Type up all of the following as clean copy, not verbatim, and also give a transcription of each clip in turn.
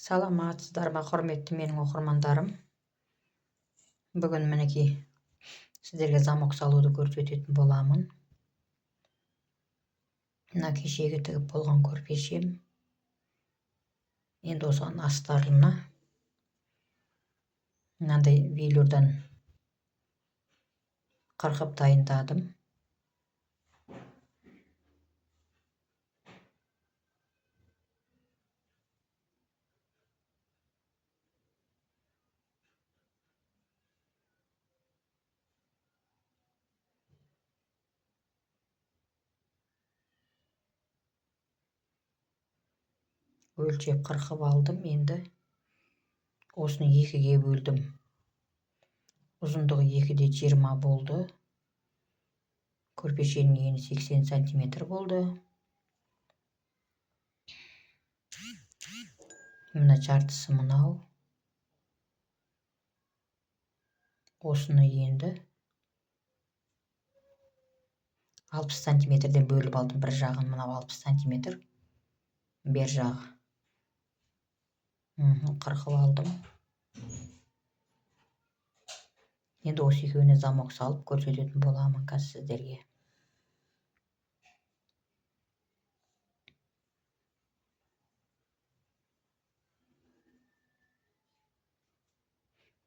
Саламатсыздар ма, құрметті менің оқырмандарым! Бүгін мінекей сіздерге замок салуды көрсететін боламын. Мына кешегі тігіп болған көрпешем. Енді осыған астарына мынандай велюрдан қырқып дайындадым. Өлшеп қырқып алдым. Енді осыны екіге бөлдім. Ұзындығы 2,20 болды. Көрпешенің ені 80 сантиметр болды. Мына жартысы мынау. Осыны енді 60 сантиметрден бөліп алдым. Бір жағын мынау 60 сантиметр, бер жағы. Қырқып алдым. Енді осы екеуіне замок салып көрсететін боламын қазір сіздерге.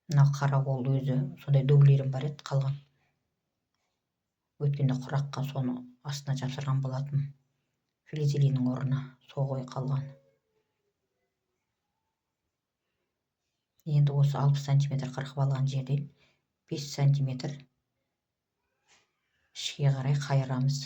Мына қара қол өзі сондай дублерім бар еді қалған. Өткенде құраққа соны астына жапсырған болатын. Флизелиннің орнына сол ғой қалған. Енді осы 60 сантиметр қырқып алған жерден 5 сантиметр ішке қарай қайырамыз.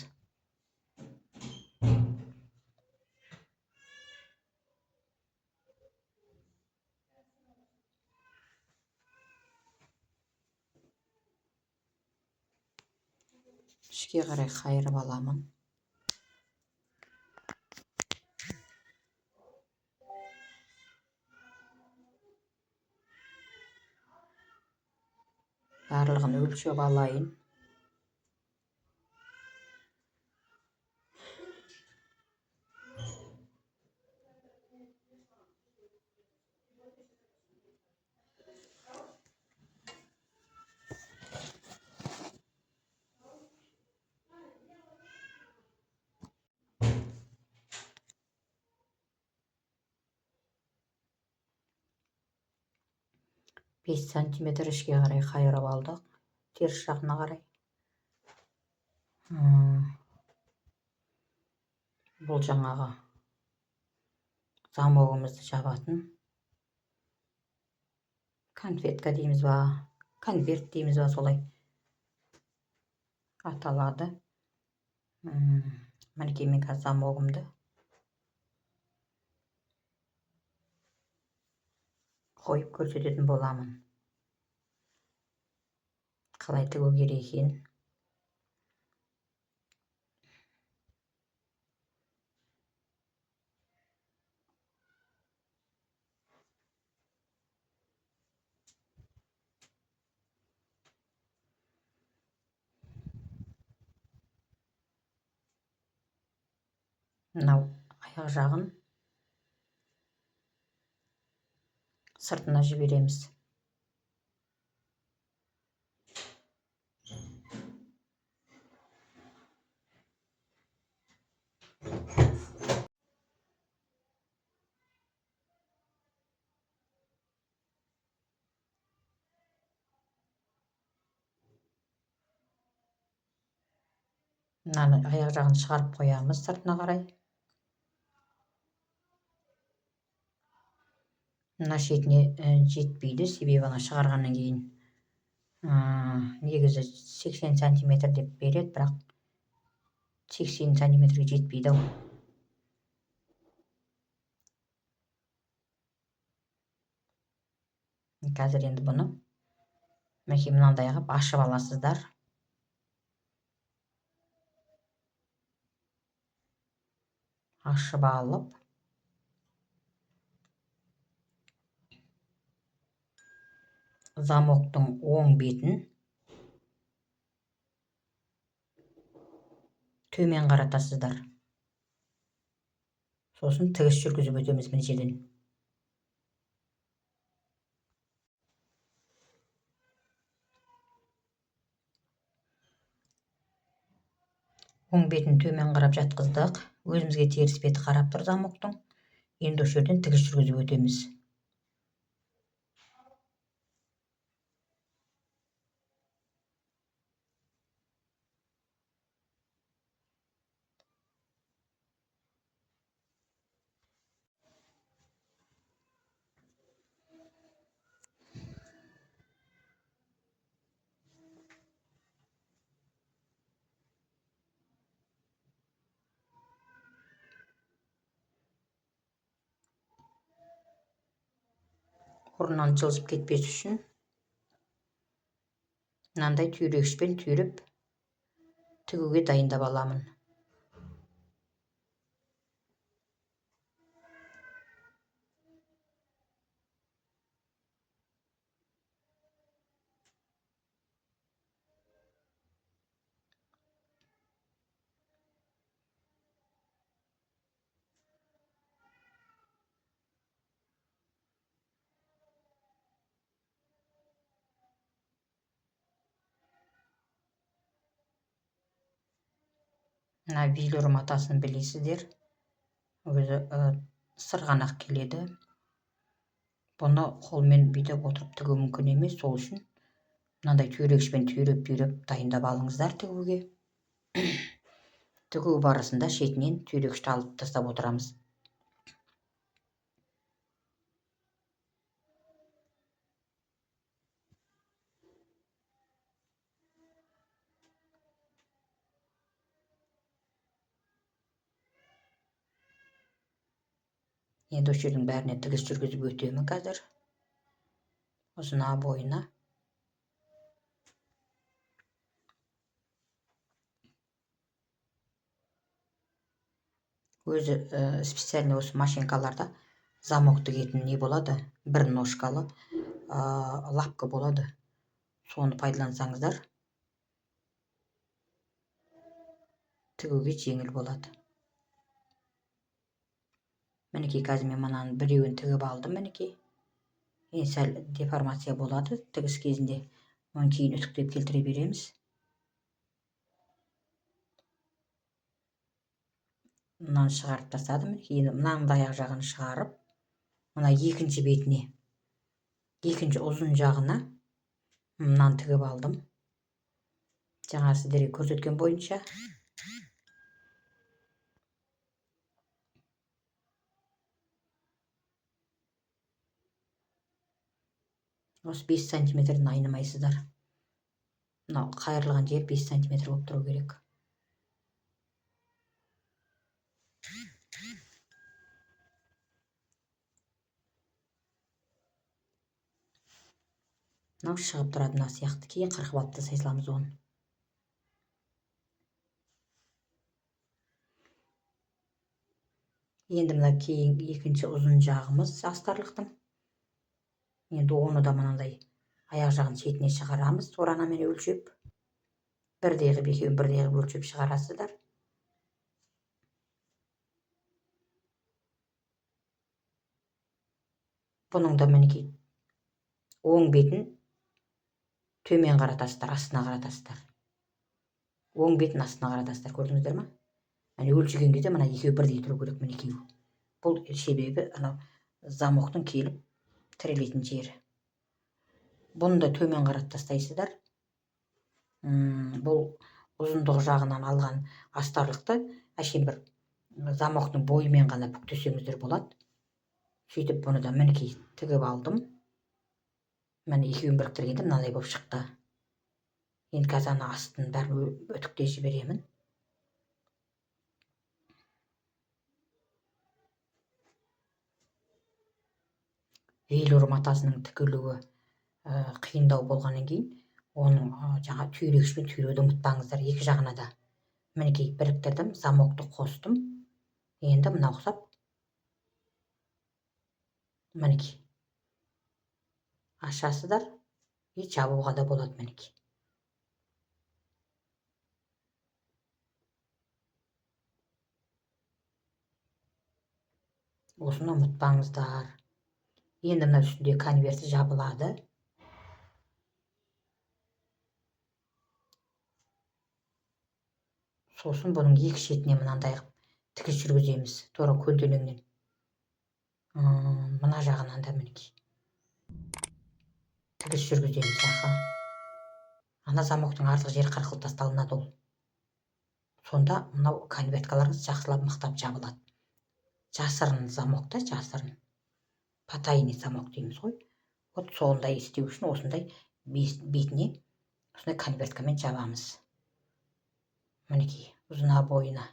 Ішке қарай қайырып аламын. Барлығын өлшеп алайын. Бес сантиметр ішке қарай қайырып алдық, теріс жағына қарай. Бұл жаңағы замогымызды жабатын конфетка дейміз ба, конверт дейміз ба, солай аталады. Мінекей мен қазір замогымды қойып көрсететін боламын. Қалай тігу керек екен. Мынау аяқ жағын сыртына жібереміз. Мынаны аяқ жағын шығарып қоямыз сыртына қарай. Мына шетіне жетпейді, себебі ана шығарғаннан кейін негізі 80 сантиметр деп береді, бірақ 80 сантиметрге жетпейді ау. Қазір енді бұны мінекей мынандай қылып ашып аласыздар. Ашып алып замоктың оң бетін төмен қаратасыздар. Сосын тігіс жүргізіп өтеміз мына жерден. Оң бетін төмен қарап жатқыздық. Өзімізге теріс беті қарап тұр замоктың. Енді осы жерден тігіс жүргізіп өтеміз. Орнынан жылжып кетпес үшін мынандай түйрегішпен түйріп тігуге дайындап аламын. Мына велюр матасын білесіздер, өзі сырғанақ келеді. Бұны қолмен бүйтіп отырып тігу мүмкін емес, сол үшін мынандай түйрегішпен түйреп-түйреп дайындап алыңыздар тігуге. Тігу барысында шетінен түйрегішті алып тастап отырамыз. Енді осы жердің бәріне тігіс жүргізіп өтемін қазір. Ұзына бойына. Өзі специально осы машинкаларда замок тігетін не болады? Бір ножкалы лапка болады. Соны пайдалансаңыздар тігуге жеңіл болады. Мінекей, қазір мен мынаның біреуін тігіп алдым, мінекей. Енді сәл деформация болады тігіс кезінде. Оны кейін үтіктеп келтіре береміз. Мынаны шығарып тастадым. Мінекей, енді мынаның да аяқ жағын шығарып, мына екінші бетіне, екінші ұзын жағына мынаны тігіп алдым. Жаңа сіздерге көрсеткен бойынша. Осы 5 сантиметрден айнымайсыздар. Мынау қайырылған жер 5 сантиметр болып тұру керек. Мынау шығып тұрады мына сияқты. Кейін қырқып алып тастай саламыз оны. Енді мына кейін екінші ұзын жағымыз астарлықтың. Енді оны да мынандай аяқ жағын шетіне шығарамыз, оранамен өлшеп. Бірдей қылып, екеуін бірдей қылып өлшеп шығарасыздар. Бұның да мінекей оң бетін төмен қаратасыздар, астына қаратасыздар. Оң бетін астына қаратасыздар, көрдіңіздер ма? Яғни өлшеген кезде мына екеуі бірдей тұру керек, міне екеуі. Бұл себебі анау замоктың келіп тірелетін жері. Бұны да төмен қаратып тастайсыздар. Бұл ұзындығы жағынан алған астарлықты әшейін бір замоктың бойымен ғана бүктесеңіздер болады. Сөйтіп бұны да мінекей тігіп алдым. Міне екеуін біріктіргенде мынандай болып шықты. Енді қазір ана астын бәрін үтіктей жіберемін. Велюр матасының тігілуі қиындау болғаннан кейін оның жаңа түйрегішпен түйреуді ұмытпаңыздар екі жағына да. Мінекей біріктірдім, замокты қостым. Енді мына ұқсап мінекей ашасыздар и жабуға да болады мінекей. Осыны ұмытпаңыздар. Енді мына үстінде конверті жабылады. Сосын бұның екі шетіне мынандай қылып тігіс жүргіземіз, тура көлденеңнен. Мына жағынан да, мінекей, тігіс жүргіземіз. Аха, ана замоктың артық жері қырқылып тасталынады. Ол сонда мынау конверткаларыңыз жақсылап, мықтап жабылады. Жасырын замок та, жасырын, потайный замок дейміз ғой. Вот сондай істеу үшін осындай бетіне осындай конверткамен жабамыз, мінекей, ұзына бойына.